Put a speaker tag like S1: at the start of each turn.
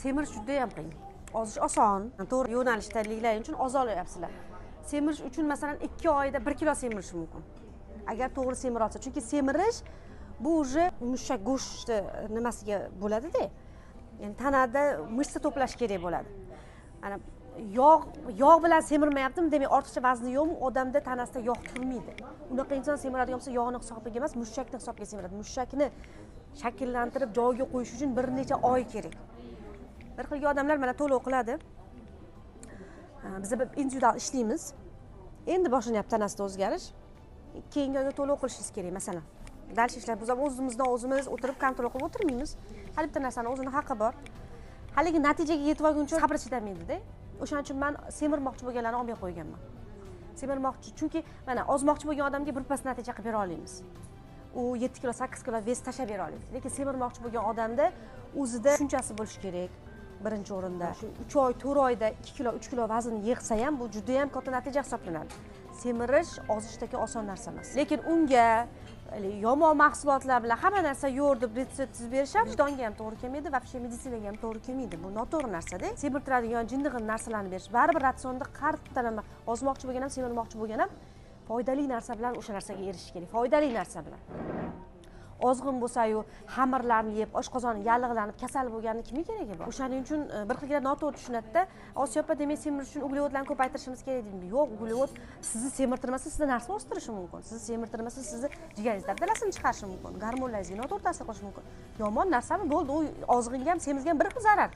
S1: Semirish juda ham qiyin. Ozish oson. To'g'ri yo'nalishdaliklar uchun oza olyapsizlar. Semirish uchun masalan 2 oyda 1 kilo semirish mumkin. Agar to'g'ri semira olsa, chunki semirish bu уже mushak go'shtni nimasiga bo'ladi-da. Ya'ni tanada mышца to'plash kerak bo'ladi. Ana yog' bilan semirmayaptimi, demak ortiqcha vazni yo'qmi, odamda tanasida yog' turmaydi. Unaqa inson semiradigan bo'lsa, yog'ni hisobiga emas, mushakni hisobiga semiradi. Mushakni shakllantirib joyiga qo'yish uchun bir necha oy kerak. Bir xilgi odamlar mana to'lov qiladi. Biz individual ishlaymiz. Endi boshlanyapti tanasida o'zgarish. Keyingi oyga to'lov qilishingiz kerak masalan. Dальше ishlab biz ham o'zimizdan o'zimiz o'tirib kontrol qilib o'tirmaymiz. Har bitta narsani o'zini haqqi bor. Haligi natijaga yetib olguncha sabr chidamaydida. O'shaning uchun men semirmoqchi bo'lganlarni olmay qo'yganman. Semirmoqchi, chunki mana ozmoqchi bo'lgan odamga birpas natija qilib bera olamiz. U 7 kilo, 8 kilo vес tashlab bera olamiz. Lekin semirmoqchi bo'lgan odamda o'zida tushunchasi bo'lishi kerak. Birinchi o'rinda. Shu 3 oy, 4 oyda 2 kilo, 3 kilo vazn yig'sa ham bu juda ham katta natija hisoblanadi. Semirish ozishdagi oson narsa emas. Lekin unga yomon mahsulotlar bilan hamma narsa yo'q deb retsept tuzib berish ham vijdonga ham to'g'ri kelmaydi, вообще meditsinaga ham to'g'ri kelmaydi. Bu noto'g'ri narsa-da. Semirtiradigan jindig'in narsalarni berish. Baribir ratsionda har taraflama ozmoqchi bo'lgan ham, semirmoqchi bo'lgan ham foydali narsa bilan o'sha narsaga erishish kerak. Foydali narsa bilan. Ozg'in bo'lsa-yu, xamirlarni yeb, oshqozoni yallig'lanib, kasal bo'lganini kimga keragi bor? O'shaning uchun bir xilgilar noto'g'ri tushunadi-da. Osiyo opa, demak semirish uchun uglevodlarni ko'paytirishimiz kerak deydi. Yo'q, uglevod sizni semirtirmasa, sizda narsa o'stirishi mumkin. Sizni semirtirmasa, sizni jigaringiz dabdalasini chiqarishi mumkin. Gormonlaringizga noto'g'ri ta'sir qilishi mumkin. Yomon narsami? Bo'ldi, u ozg'inga ham, semizga ham bir xil zarar.